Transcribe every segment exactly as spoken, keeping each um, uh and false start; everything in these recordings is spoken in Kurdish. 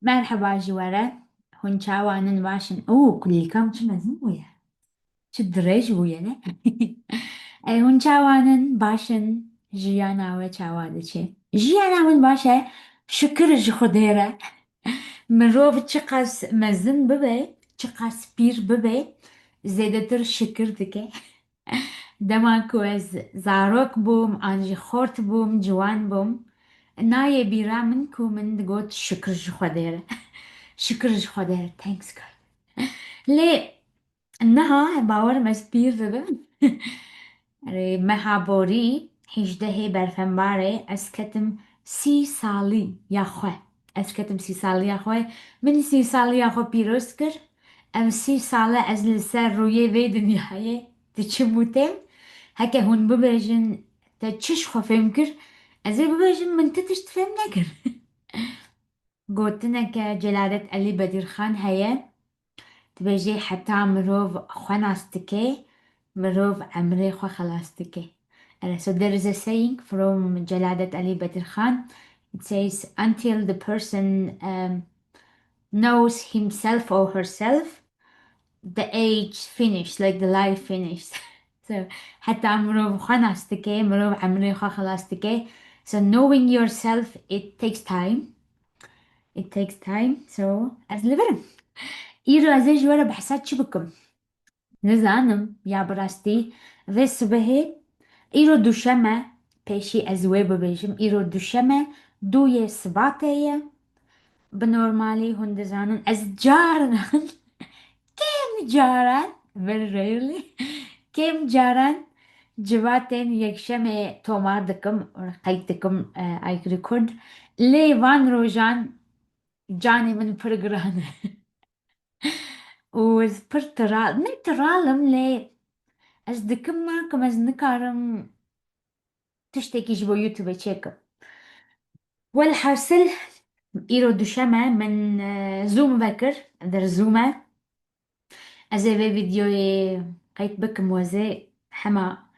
Merheba ji we re. Hûn çawan in, baş in? Û, kulîka min çi mezin bûye. Çi dirêj bûye, ne? E, hûn çawan in, baş in? Jiyana we çawa diçe? Jiyana min baş e. Şikir ji Xwedê re. Mirov çiqas mezin bibe, çiqas pîr bibe, zêdetir şikir dike. Dema ku ez zarok bûm, an jî xort bûm, ciwan bûm, nayê bîra min ku min digot, "Şikir ji Xwedê re." Şikir ji Xwedê re. Thanks God. Lê niha, bawer im ez pîr dibim. Erê, meha borî, hêjdehê berfembarê, ez ketim sî saliya xwe. Ez ketim sî saliya xwe. Min sî saliya xwe pîroz kir. Ev sî sal e ez li ser rûyê vê dinyayê diçim û têm. Heke hûn bibêjin, "Te çi ji xwe fêm kir?" Ez ê bibêjim, "Min ti tişt fêm nekir." Gotineke Celadet Elî Bedirxan heye. Dibêje, "Heta mirov xwe nas dike, mirov emrê xwe xelas dike." And so there is a saying from Celadet Elî Bedirxan. It says, "Until the person, um, knows himself or herself, the age finished, like, the life finished." So, heta mirov xwe nas dike, mirov emrê xwe xelas dike. So, knowing yourself, it takes time. It takes time. So, ez li vir im. Îro ez ê ji we re behsa çi bikim? Nizanim, ya bi rastî, vê sibehê, îro duşem e, pêşî ez wê bibêjim, îro duşem e, duyê Sibatê ye. Bi normalî hûn dizanin, ez caran, kêm caran, very rarely, kêm caran civatên yekşemê tomar dikim, qeyd dikim, e, I record. Lê van rojan canê min pir giran e. Û ez pir tiral, ne tiral im, lê ez dikim nakim, ez nikarim tiştekî ji bo YouTube çêkim. Welhasil, îro duşem e, min, e, Zoom vekir, der Zoom e. Ez ê vê vîdeoyê qeyd bikim û ez ê hema,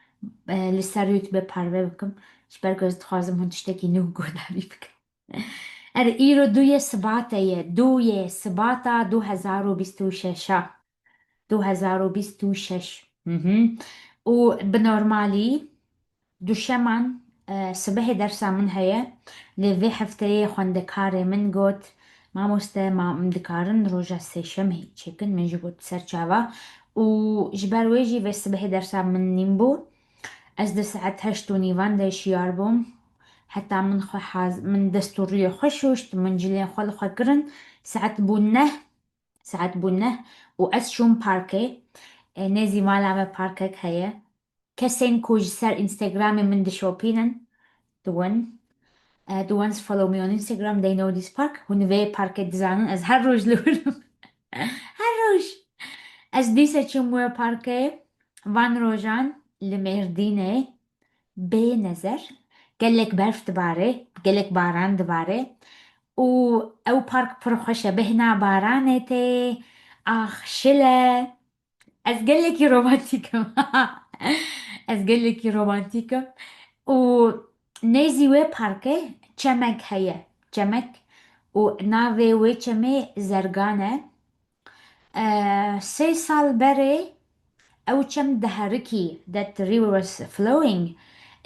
e, li ser YouTube parve bikim. Ji ber ku ez dixwazim hûn tiştekî nû guhdarî bikin. Erê, îro duyê Sibatê ye. Duyê Sibata du hezar û bîst û şeş a. Du hezar û bîst û şeş. Mhm. Û bi normalî duşeman, e, sibehê dersa min heye. Lê vê hefteyê xwendekarê min got, "Mamoste, ma em dikarin roja sêşemê çêkin?" Min jî got, "Ser çava." Û ji ber wê jî vê sibehê dersa min nîn bû. Ez di saet heşt û nîvan de şiyar bûm. Heta min xwe haz-, min dest û rûyê xwe şûşt, min cilên xwe li xwe kirin. Saet bû neh, saet bû neh û ez çûm parkê. E, nêzî mala me parkek heye. Kesên ku ji ser Instagramê min dişopînin, the one, e, the ones follow me on Instagram, they know this park. Hûn vê parkê dizanin, ez her roj li wir im. Her roj. Ez dîse çûm wê parkê, van rojan li Mêrdînê bê nezer, gelek berf dibare, gelek baran dibare û ew park pir xweş e, bêhna baranê tê, ax şil e. Ez gelekî romantîk im. Ez gelekî romantîk im. Û nêzî wê parkê çemek heye. Çemek û navê wê çemê Zergan e. E, sê sal berê ew çem diherikî, that river was flowing.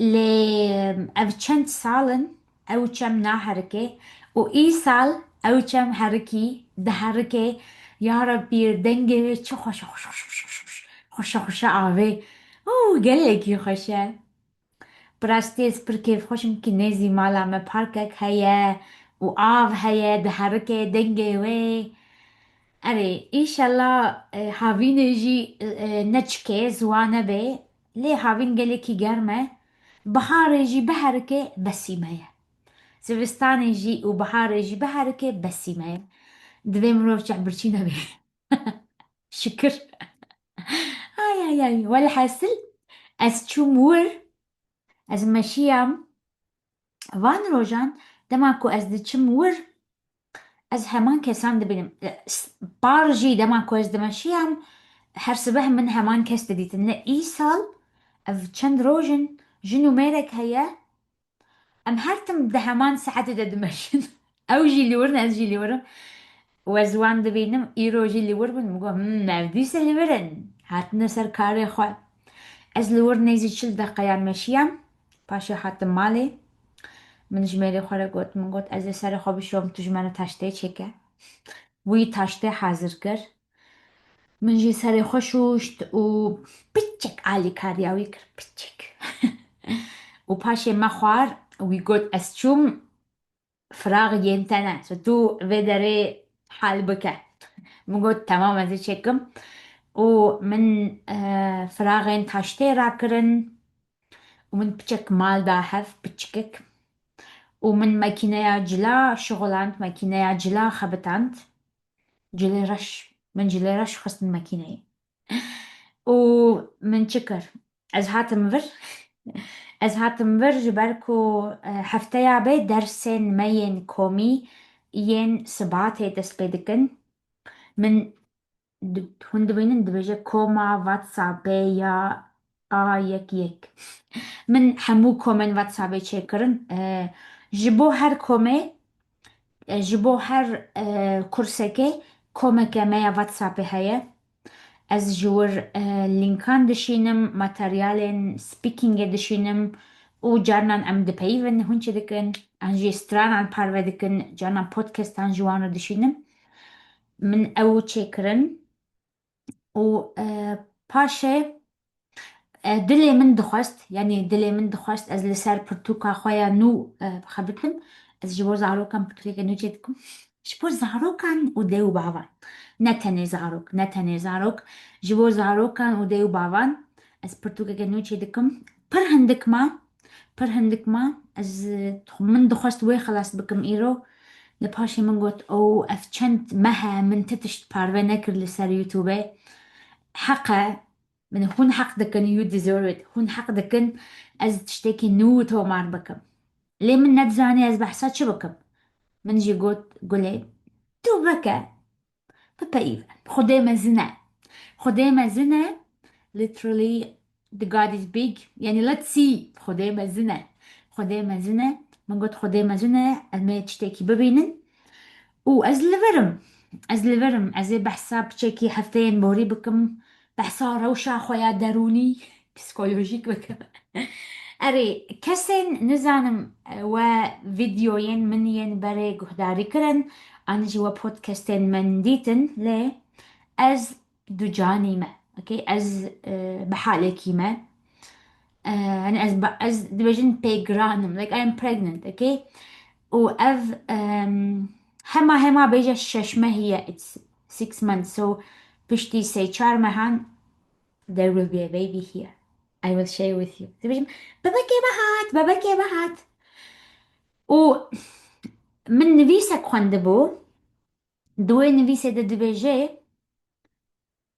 Lê ev çend sal in ew çem naherike û îsal ew çem herikî, diherike. Ya Rebbî, dengê wê çi xweş e, xweş, xweş, xweş, xweş, xweş, xweş, xweş e avê. Û gelekî xweş e. Bi rastî ez pir kêfxweş im ki nêzî mala me parkek heye û av heye, diherike dengê wê. Erê, înşellah, e, havînê jî, e, ne çikê, ziwa nebe. Lê havîn gelekî germ e. Biharê jî biherike besî me ye. Zivistanê jî û biharê jî biherike besî me ye. Divê mirov çavbirçî nebe. Şikir. Ay, ay, ay. Welhasil, ez çûm wir, ez meşiyam. Van rojan, dema ku ez diçim wir, ez heman kesan dibînim. E, s-, par jî dema ku ez dimeşiyam, her sibeh min heman kes didîtin. Lê îsal, ev çend roj in, jin û mêrek heye, em her tim di heman saetê de dimeşin. Ew jî li wir in, ez jî li wir im. Û ez wan dibînim, îro jî li wir bin. Min got, "Hmm, ev dîse li vir in. Hatine ser karê xwe." Ez li wir nêzî çil deqeyan meşiyam. Paşê hatim malê. Min ji mêrê xwe re got, min got, "Ez ê serê xwe bişom, tu ji me re taştê çêke." Wî taştê hazir kir. Min jî serê xwe şûşt û piçek alîkariya wî kir, piçek. Û paşê me xwar, wî got, "Ez çûm firax yên te ne. So tu vê derê hal bike." Min got, "Temam, ez ê çêkim." Û min, e, firaxên taştê rakirin û min piçek mal da hev, piçikek. Û min makîneya cila şixuland, makîneya cila xebitand. Cilê reş, min cilê reş xistin makîneyê. Û min çi kir? Ez hatim vir. Ez hatim vir ji ber ku, e, hefteya bê dersên me yên komî yên sibatê dest pê dikin. Min di-, hûn dibînin dibêje koma WhatsAppê ya A yek yek. Min hemû komên WhatsAppê çêkirin. E, ji bo her komê, e, ji bo her, e, kursekê komeke me ya WhatsAppê heye. Ez ji wir, e, lînkan dişînim, materyalên speakingê dişînim û carinan em dipeyivin, hûn çi dikin? An jî stranan parve dikin, carinan podcastan ji wan re dişînim. Min ew çêkirin û, e, paşê, e, dilê min dixwest, yanî dilê min dixwest ez li ser pirtûka xwe ya nû, e, bixebitim. Ez ji bo zarokan pirtûkeke nû çêdikim. Ji bo zarokan û dê û bavan. Ne tenê zarok, ne tenê zarok. Ji bo zarokan û dê û bavan ez pirtûkeke nû çêdikim. Pir hindik ma, pir hindik ma. Ez, e, min dixwest wê xilas bikim îro. Li paşê min got, "O, ev çend meh e min ti tişt parve nekir li ser YouTubeê." Heq e, min, hûn heq dikin, you deserve it. Hûn heq dikin ez tiştekî nû tomar bikim. Lê min nedizanî ez behsa çi bikim. Min jî got, "Gulê, tu veke, bipeyive. Xwedê mezin e. Xwedê mezin e. Literally, the God is big. Yanî, let's see. Xwedê mezin e. Xwedê mezin e." Min got, "Xwedê mezin e. Em ê tiştekî bibînin." Û ez li vir im. Ez li vir im. Ez ê behsa piçekî hefteyên borî bikim. Behsa rewşa xwe ya derûnî, psîkolojîk bikim. Erê, kesên nizanim, e, we vîdeoyên min yên berê guhdarî kirin, an jî we podcastên min dîtin, lê ez ducanî me, okey? Ez, e, bi halekî me. E, yani ez ba-, ez dibêjin pê giran im, like, I am pregnant, okey? Û ev, em, hema hema bêje şeş mehî ye, it's six months, so piştî sê çar mehan, there will be a baby here. I will share with you. Dibêjim, "Bebekê me hat, bebekê me hat." Û min nivîsek xwendibû, di wê nivîsê de dibêje,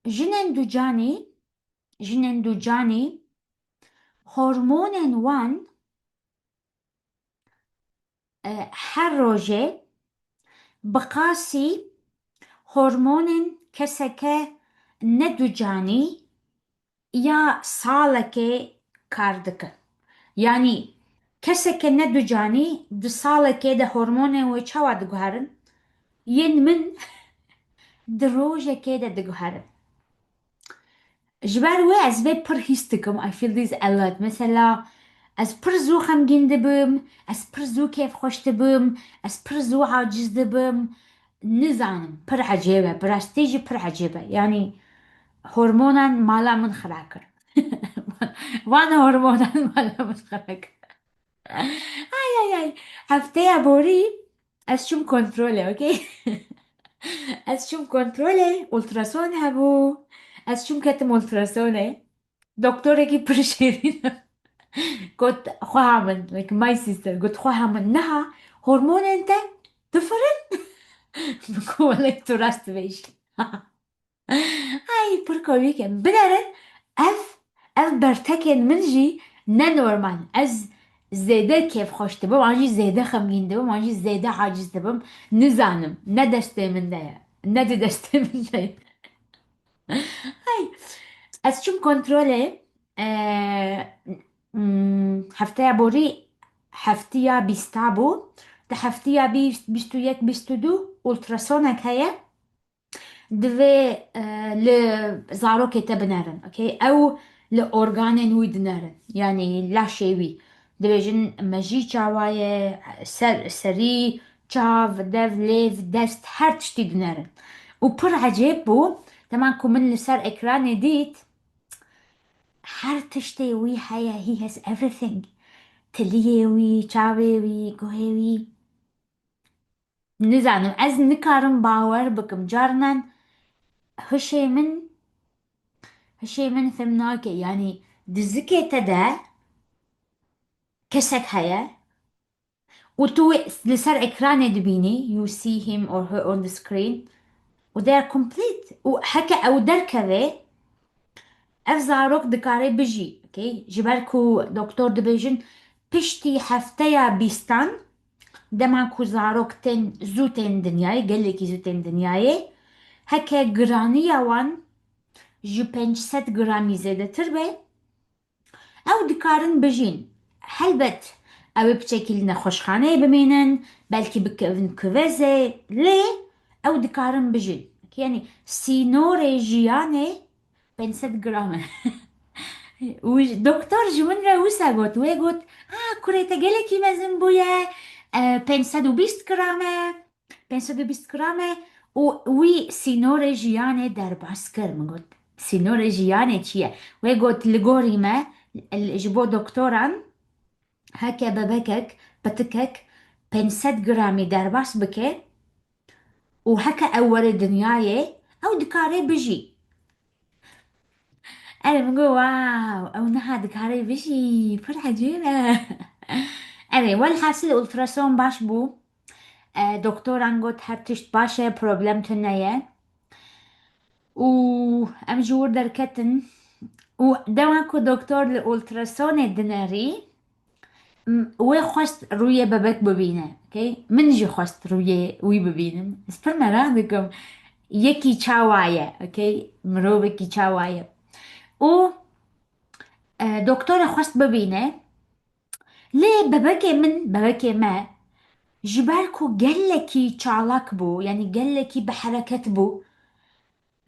jinên ducanî, jinên ducanî hormonên wan, e, her rojê bi qasî hormonên keseke neducanî ya salekê kar dikin. Yanî keseke neducanî di salekê de hormonên wê çawa diguherin? Yên min di rojekê de diguherin. Ji ber wê ez vê pir hîs dikim. I feel this a lot. Mesela, ez pir zû xemgîn dibim, ez pir zû kêfxweş dibim, ez pir zû aciz dibim. Nizanim, pir ecêb e. Bi rastî jî pir ecêb e. Yanî, hormonan mala min xira kir. Van hormonan mala min xira kir. Ay, ay, ay. Hefteya borî ez çûm kontrolê, okey? Ez çûm kontrolê, ultrason hebû. Ez çûm ketim ultrasonê. Doktorekî pir şêrîn. Got, "Xweha min, like, my sister, got, 'Xweha min, niha hormonên te difirin.'" Min got, "Welê tu rast dibêjî." Ay, pir komîk e. Binerin, ev, ev bertekên min jî ne normal. Ez zêde kêfxweş dibim, an jî zêde xemgîn dibim, an jî zêde aciz dibim. Nizanim, ne destê min de ye, ne di destê min de ye. Ay, ez çûm kontrolê, e, m, hefteya borî heftiya bîsta bû. di heftiya bîst, bîst û yek, bîst û du ultrasonek heye. Divê, e, li zarokê te binerin. Okey? Ew li organên wî dinerin. Yanî laşê wî. Dibêjin mejî çawa ye, ser, serî, çav, dev, lêv, dest, her tiştî dinerin. Û pir ecêb bû, dema ku min li ser ekranê dît, her tiştê wî heye, he has everything. Tiliyê wî, çavê wî, guhê wî. Nizanim, ez nikarim bawer bikim. Carinan hişê min, hişê min fêm nake. Yanî di zikê te de kesek heye û tu wê li ser ekranê dibînî, you see him or her on the screen, û they are complete. Û heke ew derkeve, ev zarok dikare bijî, okey? Ji ber ku doktor dibêjin, piştî hefteya bîstan, dema ku zarok tên, zû tên dinyayê, gelekî zû tên dinyayê, heke giraniya wan ji pênc sed gramî zêdetir be, ew dikarin bijîn. Helbet, ew ê piçekî li nexweşxaneyê bimînin, belkî bikevin kuvezê, lê ew dikarin bijîn. Yanî sînorê jiyanê pênc sed gram e. Û doktor ji min re wisa got. Wê got, "A, kurê te gelekî mezin bûye, e, pênc sed û bîst gram e, pênc sed û bîst gram e." Û wî sînorê jiyanê derbas kir. Min got, "Sînorê jiyanê çi ye?" Wê got, "Li gorî me, ji bo doktoran, heke bebekek, pitikek pênc sed gramî derbas bike û heke ew were dinyayê, ew dikare bijî." Erê, min got, "Wow, ew niha dikare bijî, pir ecêb e." Erê, welhasil ultrason baş bû. E, doktoran got, "Her tişt baş e, problem tune ye." Û em ji wir derketin. Û dema ku doktor li ultrasonê dinerî, m-, wê xwest rûyê bebek bibîne. Okey? Min jî xwest rûyê wî bibînim. Ez pir merak dikim. Yekî çawa ye? Okey? Mirovekî çawa ye? Û, e, doktorê xwest bibîne. Lê bebekê min, bebekê me, ji ber ku gelekî çalak bû, yanî gelekî bi hereket bû,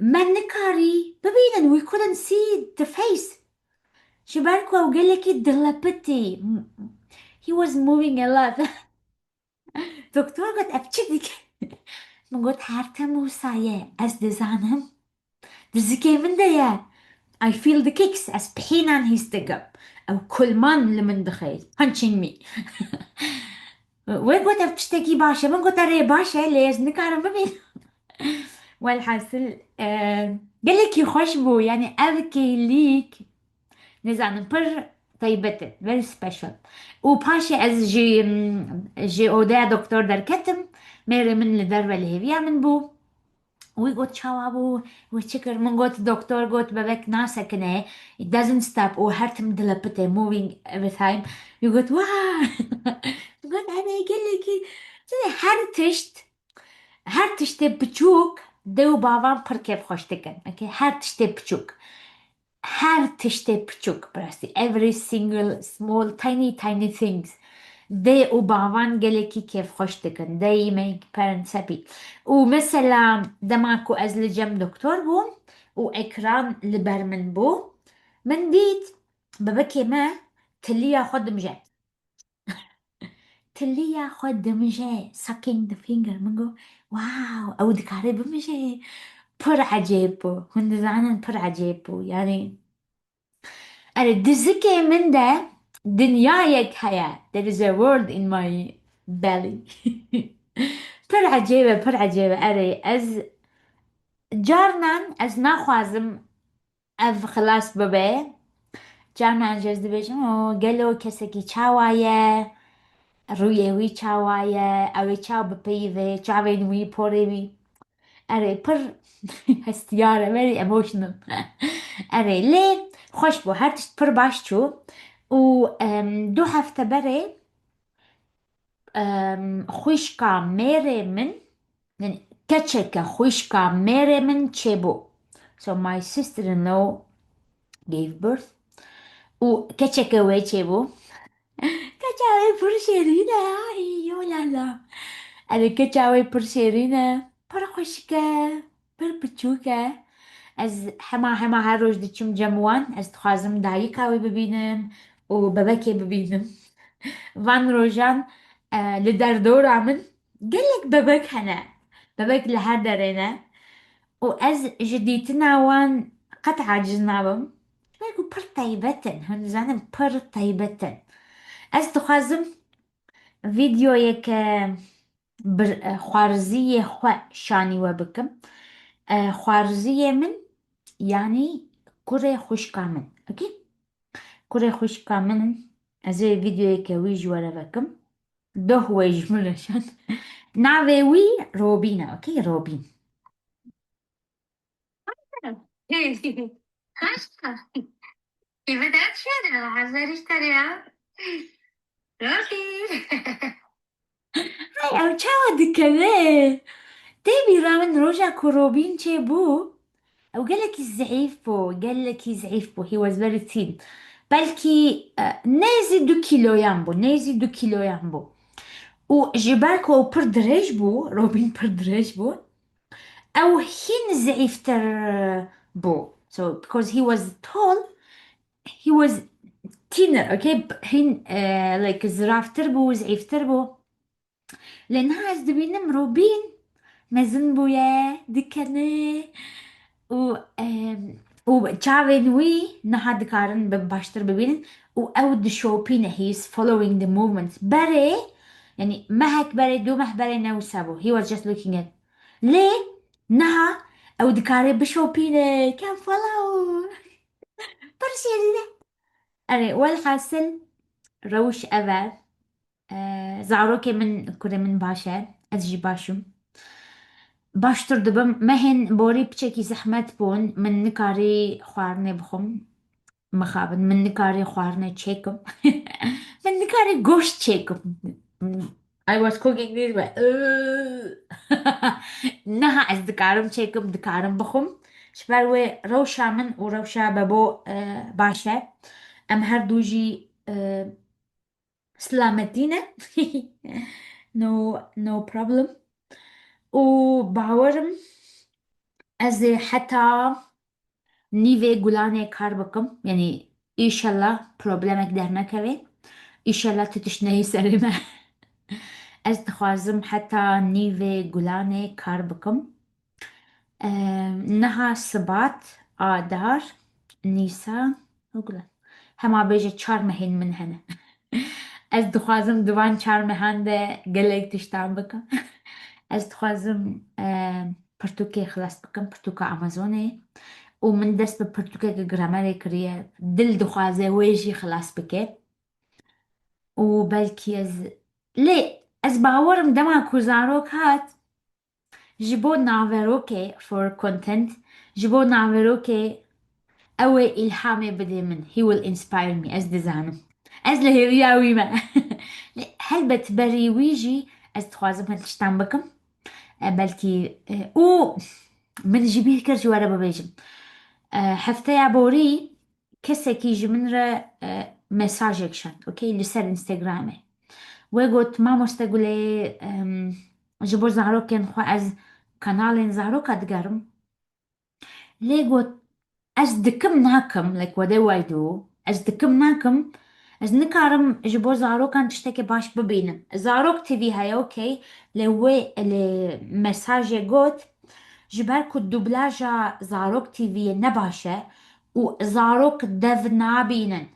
me nikarî bibînin, we couldn't see the face. Ji ber ku ew gelekî dilepitî. He was moving a lot. Doktor got, "Ev çi dike?" Min got, "Her tim wisa ye, ez dizanim. Di zikê min de ye. I feel the kicks, ez pihînan hîs dikim. Ew kulman li min dixe, punching me." Wê got, "Ev tiştekî baş e." Min got, "Erê, baş e, lê ez nikarim bibînim." Welhasil, e, gelekî xweş bû, yanî ev kêlîk, nizanim, pir taybet e, very special. Û paşê ez ji, ji odeya doktor derketim, mêrê min li derve li hêviya min bû. Wî got, "Çawa bû? Wê çi kir?" Min got, "Doktor got bebek nasekine, it doesn't stop û her tim dilepite, moving every time." Wî got, "Wow!" Min got, "Erê, gelekî." Her tişt, her tiştê piçûk dê û bavan pir kêfxweş dikin. Okey? Her tiştê piçûk. Her tiştê piçûk, bi rastî. Every single small, tiny, tiny things. Dê û bavan gelekî kêfxweş dikin. They make parents happy. Û mesela dema ku ez li cem doktor bûm û ekran li ber min bû, min dît bebekê me tiliya xwe dimije. Tiliya xwe dimije, sucking the finger. Min got, "Wow, ew dikare bimije." Pir ecêb bû. Hûn dizanin pir ecêb bû. Yanî, erê, di zikê min de dinyayek heye. There is a world in my belly. Pir ecêb e, pir ecêb e. Erê, ez carinan ez naxwazim ev xilas bibe. Carnan jî ez dibêjim, "O, gelo kesekî çawa ye? Rûyê wî çawa ye? Ew ê çawa bipeyivê? Çavên wî, porê wî?" Erê, pir hestiyar e, very emotional. Erê, lê xweş bû, her tişt pir baş çû. Û, em, du hefte berê, em, xwişka mêrê min, yanî keçeke xwişka mêrê min çêbû. So my sister-in-law gave birth. Û keçeke wê çêbû. Keça wê pir şêrîn e, ay, yo la la. Erê, keça wê pir şêrîn e, pir xweşik e, pir piçûk e. Ez hema hema her roj diçim cem wan. Ez dixwazim dayika wê bibînim û bebekê bibînim. Van rojan, e, li derdora min gelek bebek hene. Bebek li her derê ne. Û ez ji dîtina wan qet aciz nabim. Belkî pir taybet in, hûn dizanin pir taybet in. Ez dixwazim vîdeoyeke bir, e, xwarziyê xwe şanî we bikim. E, xwarziyê min, yanî kurê xwişka min. Okey? Kurê xwişka min, ez ê vîdeoyeke wî ji we re vekim. Doh wê ji min re şan. Navê wî Robîn e, okey? Robîn. Hey, Haşka. Kêfê te çi ye? Hazır işte ya. Roşî. Hey, ew çawa dikeve? Tê bîra min roja ku Robîn çêbû, ew gelekî zeîf bû, gelekî zeîf bû. He was very thin. Belkî, e, nêzî du kîloyan bû, nêzî du kîloyan bû. Û ji ber ku ew pir dirêj bû, Robîn pir dirêj bû, ew hîn zeîftir bû. So, because he was tall, he was thinner, okay? Hîn, eh, like, ziraftir bû, zeîftir bû. Lê niha ez dibînim Robîn mezin bûye, dikene û, em, û çavên wî niha dikarin bi-, baştir bibînin û ew dişopîne. He is following the movement. Berê, yanî mehek berê, du meh berê ne wisa bû. He was just looking at. Lê niha ew dikare bişopîne. Can follow. Pir şêrîn e. Erê, welhasil rewş ev e. E, zarokê min, kurê min baş e. Ez jî baş im. Baştir dibim. Mehên borî piçekî zehmet bûn. Min nikarî xwarinê bixwim. Mixabin. Min nikarî xwarinê çêkim. Min nikarî goşt çêkim. I was cooking this way. Niha ez dikarim çêkim, dikarim bixwim. Ji ber wê rewşa min û rewşa Bebo, e, baş e. Em her du jî, e, silametî ne. No, no problem. Û bawerim ez ê heta nîvê gulanê kar bikim. Yanî, îşellah problemek dernekeve. Îşellah tu tişt neyê serê me. Ez dixwazim heta nîvê gulanê kar bikim. Em, niha Sibat, Adar, Nîsan, û Gulan. Hema bêje çar mehên min hene. Ez dixwazim di van çar mehan de gelek tiştan bikim. Ez dixwazim, em, pirtûkê xilas bikim, pirtûka Amazonê. Û min dest bi pirtûkeke gramerê kiriye. Dil dixwaze wê jî xilas bike. Û belkî ez, lê ez bawerim dema ku zarok hat, ji bo naverokê, for content, ji bo naverokê ew ê îlhamê bidê min. He will inspire me. Ez dizanim. Ez li hêviya wî me. Lê helbet berî wî jî ez dixwazim hin tiştan bikim. E, belkî, e, û min ji bîr kir ji we re bibêjim. E, hefteya borî kesekî ji min re, e, mesajek şand, okey, li ser Instagramê. Wê got, Mamoste Gulê, em, ji bo zarokên xwe ez kanalên zaroka digerim. Lê got, ez dikim nakim, like, what do I do? Ez dikim nakim, ez nikarim ji bo zarokan tiştekê baş bibînim. Zarok T V heye, okey, lê wê, lê mesajê got, ji ber ku dublaja Zarok T V'yê ne baş e û zarok dev nabînin,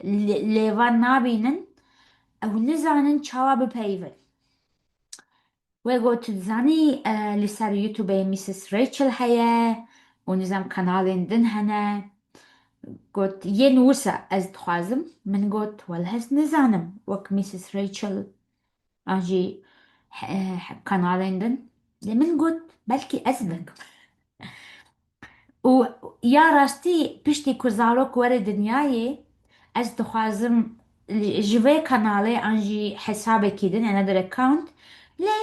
lê-, lêvan nabînin, ew nizanin çawa bipeyivin. Wê got, tu dizanî, e, li ser YouTube-ê Missus Rachel heye û nizam kanalên din hene. Got, yên wisa ez dixwazim. Min got, wele ez nizanim wek Missus Rachel an jî, e, kanalên din. Lê min got, belkî ez bikim. Û ya rastî piştî ku zarok were dinyayê, ez dixwazim ji vê kanalê an jî hesabekî din, another account, lê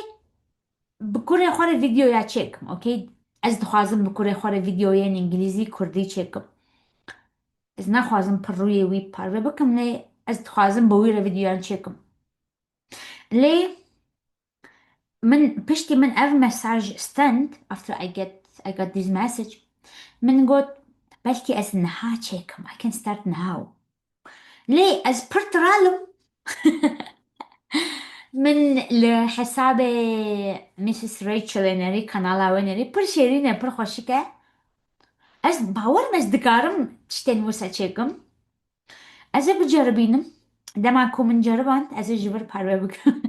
bi kurê xwe re vîdeoya çêkim, okey? Ez dixwazim bi kurê xwe re vîdeoyên îngilîzî, kurdî çêkim. Ez naxwazim pir rûyê wî parve bikim, lê Ez dixwazim bi wî re vîdeoyan çêkim. Lê min, piştî min ev mesaj stend, after I get, I got this message, min got, belkî ez niha çêkim, I can start now. Lê ez pir tiral im. Min li hesabê Missus Rachel ê nerî, kanala wê nerî, pir şêrîn e, pir xweşik e. Ez bawer im ez dikarim tiştên wisa çêkim. Ez ê biceribînim. Dema ku min ceriband, ez ê ji vir parve bikim.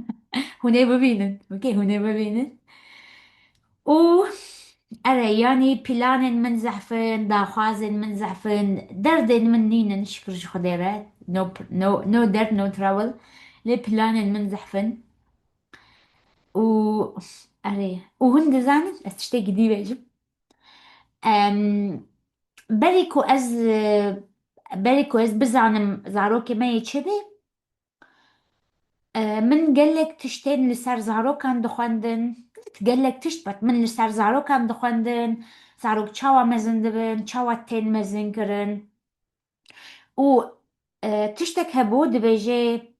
Hûn ê bibînin. Okey, hûn ê bibînin. Û erê, yanî planên min zehf in, daxwazên min zehf in, derdên min nînin, şikir ji Xwedê re. No, no, no derd, no trouble. Lê planên min zehf in. Û erê, û hûn dizanin, ez tiştekî dî bêjim. Em, berî ku ez, e, berî ku ez bizanim zarokê me yê çi bê, e, min gelek tiştên li ser zarokan dixwendin. Gelek tişt, but min li ser zarokan dixwendin. Zarok çawa mezin dibin, çawa tên mezin kirin. Û, e, tiştek hebû, dibêje,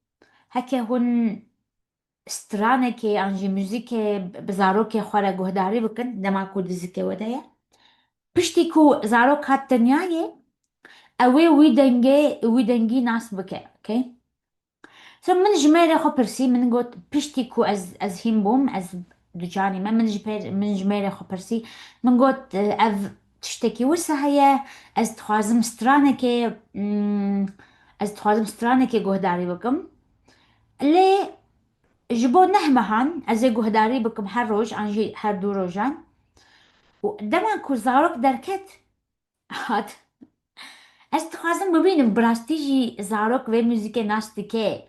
heke hûn stranekê an jî muzîkê bi zarokê xwe re guhdarî bikin, dema ku di zikê we de ye. Piştî ku zarok hat dinyayê, ew ê wî dengê, wî dengî nas bike, okey? So min ji mêrê xwe pirsî, min got, piştî ku ez, ez hîn bûm, ez ducanî me, min ji pê, min ji mêrê xwe pirsî, min got, ev tiştekî wisa heye, ez dixwazim stranekê, mm, ez dixwazim stranekê guhdarî bikim. Lê ji bo neh mehan ez ê guhdarî bikim her roj an jî her du rojan. Û dema ku zarok derket, hat. Ez dixwazim bibînim, bi rastî jî zarok vê muzîkê nas dike.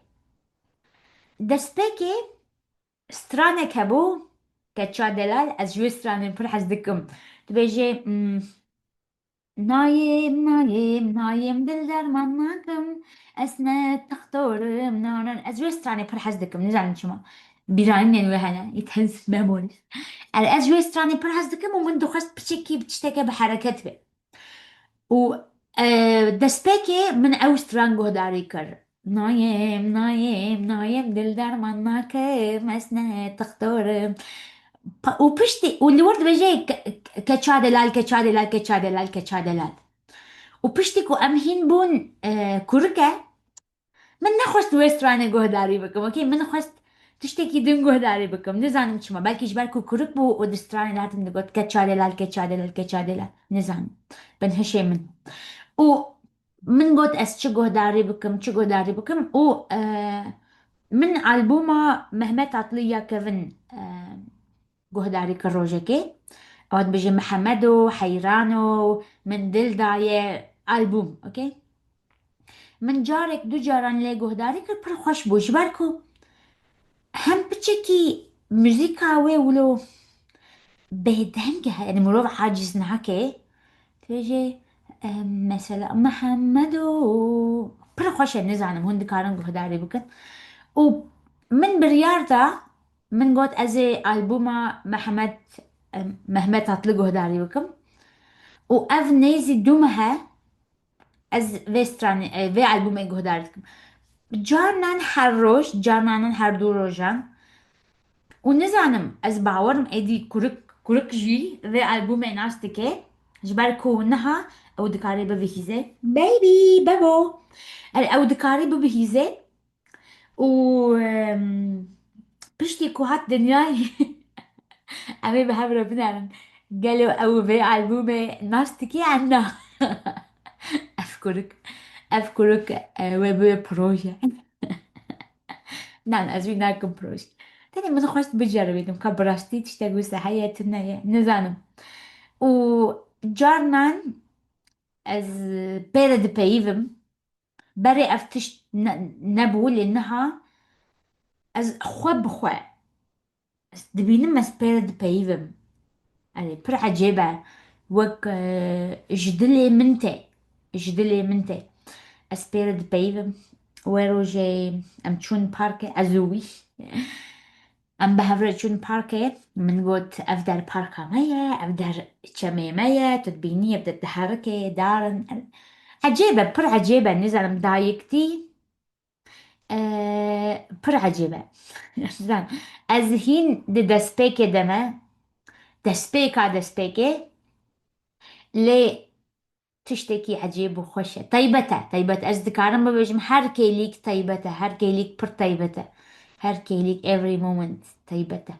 Destpêkê stranek hebû, Keça Delal, ez ji wê stranê pir hez dikim. Dibêje, mm, nayêm, nayêm, nayêm, dil derman nakim, ez ne textor im, na, na, na. Ez ji wê stranê pir hez dikim, nizanim çima. Bîranînên wê hene, it has memories. Er, ez ji wê stranê pir hez dikim û min dixwest piçekî, tişteke bi hereket be. Û, e, destpêkê min ew stran guhdarî kir. Nayêm, nayêm, nayêm, dil derman nakim, ez ne textor im. Pa-, û piştî, û li wir dibêje, ke-, ke-, keça delal, keça delal, keça delal, keça delal. Û piştî ku em hîn bûn, e, kurike, min nexwest wê stranê guhdarî bikim, okey? Min xwest tiştekî din guhdarî bikim. Nizanim çima. Belkî ji ber ku kurik bû û di stranê de hatim digot, keça delal, keça delal, keça delal. Nizanim. Bin hişê min. Û min got, ez çi guhdarî bikim, çi guhdarî bikim. Û, e, min albûma Mehmet Atlı ya Kevin, e, guhdarî kir rojekê. Ew dibêje, Mihemedo, Heyrano, Min Dil Daye, albûm, okey? Min carek du caran lê guhdarî kir, pir xweş bû. Ji ber ku hem piçekî muzîka wê wilo bêdeng e, yani mirov aciz nake. Dibêje, e, mesela, Mihemedo, pir xweş e, nizanim, hûn dikarin guhdarî bikin. Û min biryar da, min got, ez ê albûma Mehmet, e, Mehmet Atlı guhdarî bikim. Û ev nêzî du meh e, ez vê stranê, e, vê albûmê guhdar dikim. Carnan her roj, carnan her du rojan. Û nizanim, ez bawer im êdî kurik, kurik jî vê albûmê nas dike. Ji ber ku niha ew dikarê bibihîze. Baby, bebo. Er, ew dikarê bibihîze. Û, em, piştî ku hat dinyayê, em ê bi hev re binerin. Gelo ew vê albûmê nas dike yan na? Ev kurik, ev kurik, e, wê bibe proje. Na, na, ez wî nakim proje. Tenê min xwest biceribînim ka bi rastî tiştek wisa heye, tune ye, nizanim. Û carnan ez pê re dipeyivim. Berê ev tişt ne-, nebû, lê niha ez xwe bi xwe, ez dibînim, ez pê re dipeyivim. Erê, pir ecêb e. Wek, e, ji dilê min tê. Ji dilê min tê. Ez pê re dipeyivim. Wê rojê em çûn parkê, ez û wî. Em bi hev re çûn parkê. Min got, ev der parka me ye, ev der çemê me ye, tu dibînî, ev der diherike, dar in. Ecêb e, pir ecêb e, nizanim, dayiktî. E, pir ecêb e. Zan, ez hîn di destpêkê de me. Destpêka destpêkê. Lê tiştekî ecêb û xweş e. Taybet e. Taybet. Ez dikarim bibêjim her kêlîk taybet e. Her kêlîk pir taybet e. Her kêlîk, every moment taybet e.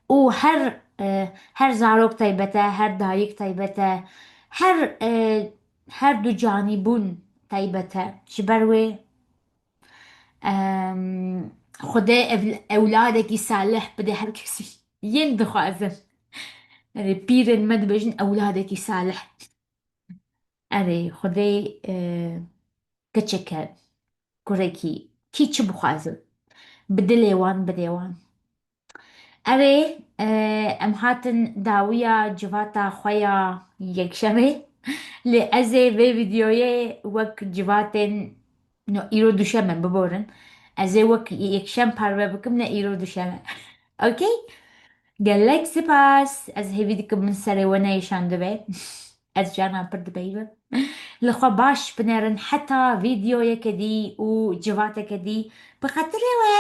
Û her, e, her zarok taybet e, her dayik taybet e. Her, e, her du canî bûn taybet e. Ji ber wê, em, Xwedê ev-, ewladekî salih bide her kesî. Yên dixwazin. Erê, pîrên me dibêjin ewladekî salih. Erê, Xwedê, e, keçeke, kurekî, kî çi bixwazin. Bi dilê wan, bidê wan. Erê, e, em hatin dawiya civata xwe ya yekşemê. Lê ez ê vê vîdeoyê wek civatên, no, îro duşem e, biborin. Ez ê wek yekşem parve bikim, ne îro duşem e. Okey? Gelek spas. Ez hêvî dikim min serê we neyêşandibe. Ez cana pir dibeyivim. Li xwe baş binerin heta vîdeoyeke dî û civateke dî. Bi xatirê we.